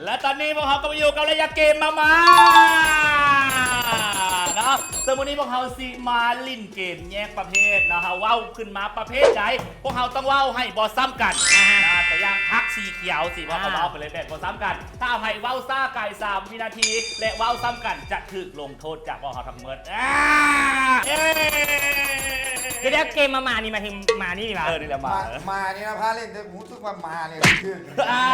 ແລະຕອນນີ້ພວກເຮົາກໍມາຢູ່ກັບໄລຍະເກມມາມາເນາະ ເຊິ່ງມື້ນີ້ພວກເຮົາຊິມາຫຼິ້ນເກມແຍກປະເພດເນາະ ເຮົາເວົ້າຂຶ້ນມາປະເພດໃດ ພວກເຮົາຕ້ອງເວົ້າໃຫ້ບໍ່ຊ້ຳກັນ ອ່າຮະ ນະ ຕົວຢ່າງພັກສີຂຽວຊິ ພວກເຮົາກໍ ອ່າ ເວົ້າໄປເລີຍແບບບໍ່ຊ້ຳກັນ ຖ້າໃຜເວົ້າຊ້າກາຍສາມວິນາທີ ແລະເວົ້າຊ້ຳກັນຈະຖືກລົງໂທດຈາກພວກເຮົາທັງໝົດ ອ່າ ເອີ ດຽວໆ ເກມມາມານີ້ ໝາຍເຖິງໝານີ້ຫວາ? ເອີ ນີ້ແຫຼະໝາ ມາ ເອີ ໝານີ້ນະ ພາຫຼິ້ນ ແຕ່ຮູ້ສຶກວ່າໝານີ້ຄື ອ່າ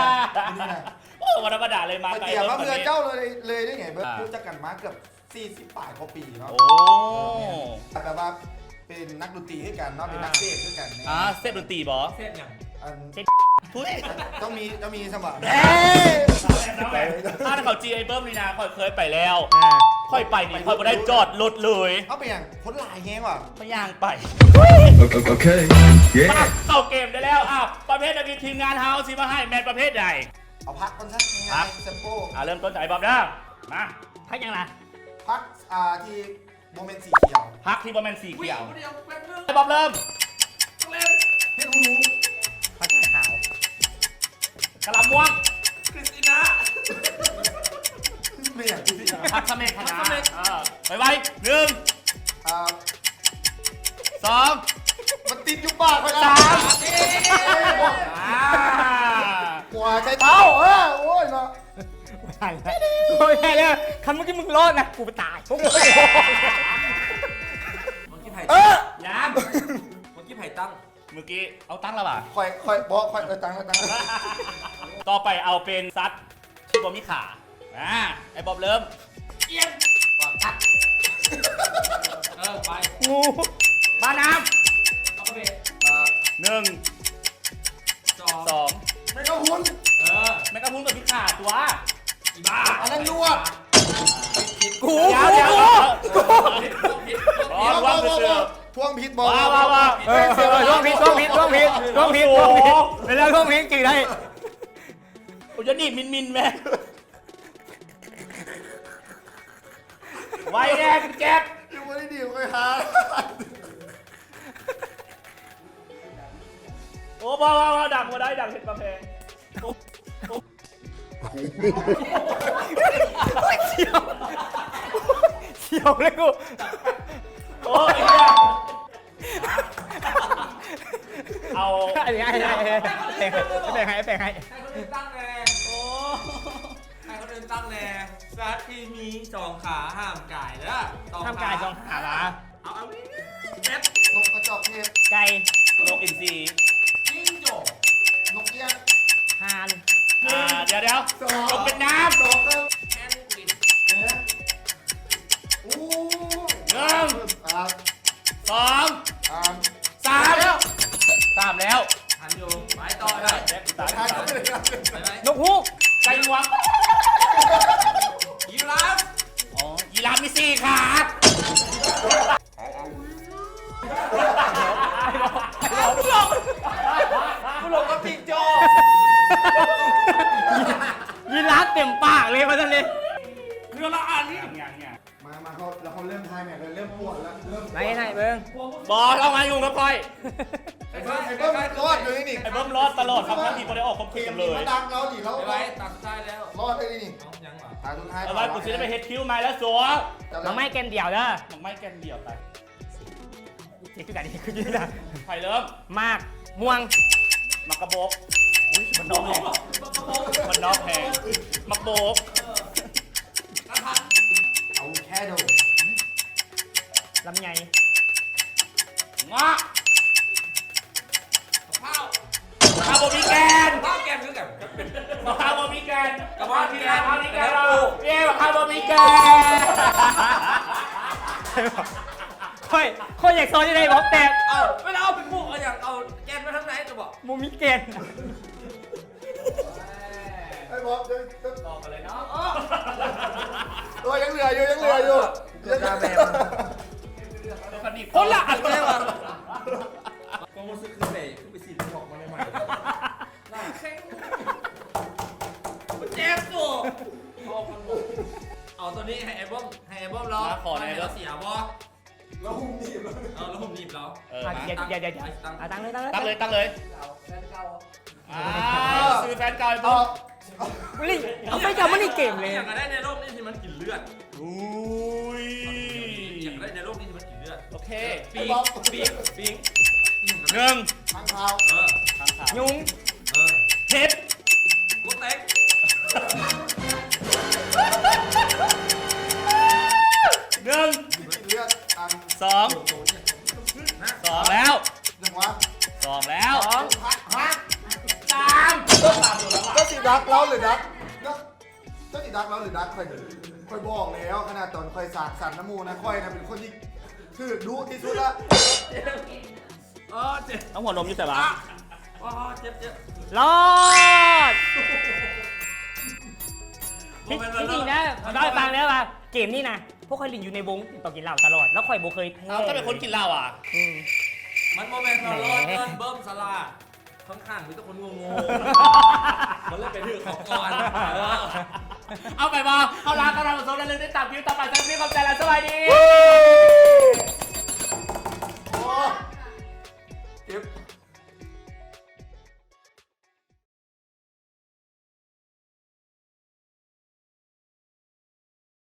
ນີ້ນະ ໂອ້ ບໍ່ທຳມະດາເລີຍ ມາໄກ ເພິ່ນເອົາເຮືອເຈົ້າເລີຍ ເລີຍໄດ້ໄງ ເບິ່ງ ອ່າ ຮູ້ຈັກກັນມາເກືອບສີ່ສິບປາຍກວ່າປີເນາະ ໂອ້ ແບບວ່າເປັນນັກດົນຕີຄືກັນເນາະ ເປັນນັກເສບຄືກັນ ອ່າ ເສບດົນຕີບໍ່? ເສບຫຍັງ? ອັນ ເສບ ທຸຍ ເຈົ້າມີ ເຈົ້າມີສະບາຍ ເອີ ຖ້າເຂົາຈີໄອ້ເບິ່ມນີ້ນະ ຂ້ອຍເຄີຍໄປແລ້ວ ອ່າ ຂ້ອຍໄປນີ້ ຂ້ອຍບໍ່ໄດ້ຈອດລົດເລີຍ ເອົາ ເປັນຫຍັງ? ຄົນຫຼາຍແຮງຫວາ? ຂ້ອຍຍ່າງໄປ ໂອເຄ ໂອເຄ ເຢ້ ມາ ເຂົ້າເກມໄດ້ແລ້ວ ອ່າ ປະເພດອັນນີ້ທີມງານເຮົາຊິມາໃຫ້ແມ່ນປະເພດໃດ? ເອົາພັກກ່ອນຊະ ງ່າຍໆ ຊິມເປິ້ນ ອ່າ ເລີ່ມຕົ້ນຈາກໄອ້ບອບເດີ ມາ ພັກຫຍັງລະ? ພັກ ອ່າ ທີ່ບໍ່ແມ່ນສີຂຽວ ພັກທີ່ບໍ່ແມ່ນສີຂຽວ ອຸ້ຍ ດຽວແປັບໜຶ່ງ ໄອ້ບອບເລີ່ມ ເຮັດຫູໜູ ຜັກກາດຂາວ ກະຫຼໍ່າມ່ວງ ຄຣິສຕິນາ ແມ່ນຫຍັງຄຣິສຕິນາ? ຜັກສະເມັກຫັ້ນນະ ຜັກສະເມັກ ເອີ ໄວໆ ໜຶ່ງ ອ່າ ສອງ ມັນຕິດຢູ່ປາກຂ້ອຍນະ ສາມ ເອີ ອ່າ ຫົວໃສ່ເທົ້າ ເອີ ໂອ້ຍເນາະ ບໍ່ໄດ້ແລ້ວ ບໍ່ໄດ້ແລ້ວ ຄັນເມື່ອກີ້ມຶງລອດນະ ກູໄປຕາຍ ເມື່ອກີ້ໃຜ ເອີ ຍັງ ເມື່ອກີ້ໃຜຕັ້ງ? ເມື່ອກີ້ ເອົາ ຕັ້ງແລ້ວຫວາ? ຂ້ອຍ ຂ້ອຍ ບໍ່ ຂ້ອຍ ເອີ ຕັ້ງແລ້ວ ຕັ້ງແລ້ວ ຕໍ່ໄປເອົາເປັນສັດທີ່ບໍ່ມີຂາ ອ່າ ໄອ້ບອບເລີ່ມ ອຽນ ຕັດ ເອີ ໄປ ງູ ບານ້ຳ ປາກກະເບນ ເອີ ໜຶ່ງ ສອງ ສອງ ແມງກະພຸນ ເອີ ແມງກະພຸນກໍມີຂາຕົວະ ອີບ້າ ອັນນັ້ນນວດ ກູ ດຽວ ດຽວ ດຽວ ຜິດ ຜິດ ຜິດ ຜິດ ຜິດ ຜິດ ຜິດ ທວງຜິດບໍ່ ວ່າ ວ່າ ວ່າ ເອີ ເອີ ເອີ ທວງຜິດ ທວງຜິດ ທວງຜິດ ທວງຜິດ ໂອ້ໂຫ ເວລາທວງຜິດຈື່ໄດ້ ໂອ້ຍ ຢ່າໜີບມິນໆ ແມ່ ໄວແດ່ ແຈັບ ຍັງບໍ່ໄດ້ດີ ຂ້ອຍຫາ ໂອ້ ບໍ່ ບໍ່ ບໍ່ ດັງບໍ່ໄດ້ ດັງເຮັດມາແພງ ໂອ້ ໂອ້ ສຽວ ສຽວເລີຍກູ ໂອ້ຍ ເອົາ ອັນນີ້ໃຫ້ ໃຫ້ ໃຫ້ ແປງໃຫ້ ແປງໃຫ້ ໃຫ້ຄົນອື່ນຕັ້ງແດ່ ໂອ້ ໃຫ້ຄົນອື່ນຕັ້ງແດ່ ສັດທີ່ມີສອງຂາຫ້າມກາຍເດີ ສອງຂາ ຫ້າມກາຍສອງຂາຫວາ? ເອົາ ເອົາງ່າຍໆ ແຈັບ ນົກກະຈອກເທດ ໄກ່ ນົກອິນຊີ ຈິງໂຈ້ ນົກເອຍ ຫ່ານ ອ່າ ດຽວໆ ສອງ ຕົກເປັນນ້ຳ ສອງ ແຮງກິດ ເອີ ໂອ້ ໜຶ່ງ ອ່າ ສອງ ສາມ ສາມ ແລ້ວ ສາມແລ້ວ ທັນຢູ່ ໄປຕໍ່ໄດ້ ແຈັບ ຕາຍ ໄປໄປ ນົກຮູ້ ໄກ່ງວງ ຢີຣາຟ ອໍ ຢີຣາຟມີສີ່ຂາ ກູຫຼົງກັບຈິງໂຈ້ ຢີຣາຟເຕັມປາກເລີຍວ່າຊັ້ນເດ ເທື່ອລະອັນ ຍັງໆ ມາ ມາ ເຮົາ ແລ້ວເຮົາເລີ່ມຖ່າຍແມດເລີຍ ເລີ່ມປວດແລ້ວ ເລີ່ມປວດ ໄປໃຫ້ເບິ່ງ ບໍ່ ເອົາມາຫຍຸ້ງກັບຂ້ອຍ ໄອ້ເບິ່ມ ໄອ້ເບິ່ມລອດຢູ່ນີ້ນີ້ ໄອ້ເບິ່ມລອດຕະຫຼອດ ທັງໆທີ່ບໍ່ໄດ້ອອກຄວາມຄິດຫຍັງເລີຍ ມາດັກເຮົານີ້ ເຮົາ ໄປ ຕາສຸດທ້າຍແລ້ວ ລອດໄດ້ນີ້ນີ້ ເອົາຫຍັງຫວາ? ຕາສຸດທ້າຍ ເອົາໄວ້ ເອົາ ກູຊິໄດ້ໄປເຮັດຄິວໃໝ່ແລ້ວ ສັວ ໝາກໄມ້ແກ່ນດຽວເດີ ໝາກໄມ້ແກ່ນດຽວໄປ ເຈັບຄືກັນ ຄືກັນ ໃຜເລີ່ມ? ໝາກມ່ວງ ໝາກກະບົກ ອຸ້ຍ ມັນນອກແຮງ ມັນນອກແຮງ ໝາກໂບກ ອາໂວຄາໂດ ລຳໄຍ ເງາະ ມະພ້າວ ມະພ້າວບໍ່ມີແກ່ນ ມະພ້າວແກ່ນຄືກັນ ມະພ້າວບໍ່ມີແກ່ນ ກະບອກແກ່ນ ມະພ້າວມີແກ່ນ ເຢ້ ມະພ້າວບໍ່ມີແກ່ນ ຂ້ອຍ ຂ້ອຍຢາກສອນຢູ່ໃນບອກແຕກ ເອົາ ເວລາເອົາໄປປູກເອົາຫຍັງ ເອົາແກ່ນມາທາງໃນ ຈະບອກ ບໍ່ມີແກ່ນ ໄອ້ບອກ ເດີນ ເດີນ ຕໍ່ກັນເລີຍເນາະ ໂອ້ຍ ຍັງເຫຼືອຢູ່ ຍັງເຫຼືອຢູ່ ເກືອບດາແບບ ຄົນລະອັນແລ້ວ ຄວາມຮູ້ສຶກຄືເຕະ ຄືໄປສີດໝວກມາໃໝ່ໆ ໜ້າແຂງ ມັນເຈັບໂຕ ເອົາໂຕນີ້ໃຫ້ໄອ້ບອມ ໃຫ້ໄອ້ບອມລອງ ມາຂໍແດ່ເດີ ວ່າເຮົາເສຍບໍ່? ລາວຫຸ້ມໜີບລາວ ເອີ ລາວຫຸ້ມໜີບລາວ ເອີ ອ່ະ ມາ ດຽວ ດຽວ ດຽວ ອ່ະ ຕັ້ງເລີຍ ຕັ້ງເລີຍ ຕັ້ງເລີຍ ເອົາແຟນເກົ່າ ອ້າວ ຊື້ແຟນເກົ່າໃຫ້ເບິ່ງ. ບໍ່ຫຼິ້ນ ເອົາແຟນເກົ່າມາຫຼິ້ນເກມເລີຍ. ຫຍັງກໍໄດ້ໃນໂລກນີ້ທີ່ມັນກິນເລືອດ. ອຸ້ຍ ຫຍັງກໍໄດ້ໃນໂລກນີ້ທີ່ມັນກິນເລືອດ. ໂອເຄ ປີ ປີ ປີ ໜຶ່ງ ຄ້າງຄາວ ເອີ ຄ້າງຄາວ ຍຸງ ເອີ ເຫັດ ໂກເຕັກ ໜຶ່ງ ກິນເລືອດ ອັນ ສອງ ໂຕນີ້ ສອງແລ້ວ ຫຍັງວະ ສອງແລ້ວ ສອງ ຮະ ຮະ ສາມ ເຈົ້າຊິດັກລາວຫຼືດັກ ເຈົ້າຊິດັກລາວຫຼືດັກຂ້ອຍນີ້? ຂ້ອຍບອກແລ້ວ ຂະໜາດຕອນຂ້ອຍສາກສັນນຳໝູ່ນະ ຂ້ອຍນະເປັນຄົນທີ່ຖືກດຸທີ່ສຸດລະ. ເອີ ເຈັບ ເອົາຫົວນົມຢູ່ໃສວະ? ອໍ ເຈັບ ເຈັບ ລອດ! ບໍ່ແມ່ນວ່າ ທີ່ ທີ່ຈິງນະ ເລົ່າໃຫ້ຟັງເດີວ່າ ເກມນີ້ນະ ພວກຂ້ອຍຫຼິ້ນຢູ່ໃນວົງ ຕອນກິນເຫຼົ້າຕະຫຼອດ ແລ້ວຂ້ອຍບໍ່ເຄີຍແພ້. ເອົ້າ ເຈົ້າເປັນຄົນກິນເຫຼົ້າຫວາ? ອືມ ມັນບໍ່ແມ່ນວ່າລອດ ແໝ ຍ້ອນເບິ່ມສະຫຼາດ. ຂ້າງໆມີແຕ່ຄົນໂງ່ໆ ມັນເລີຍໄປຖືກເຂົາກ່ອນ. ເອີ ເອົາໄປບໍ່? ເອົາລະ ກໍທ່ານຜູ້ຊົມຢ່າລືມຕິດຕາມຄລິບຕໍ່ໄປ. ສຳລັບຄລິບນີ້ ຂອບໃຈ ແລະ ສະບາຍດີ.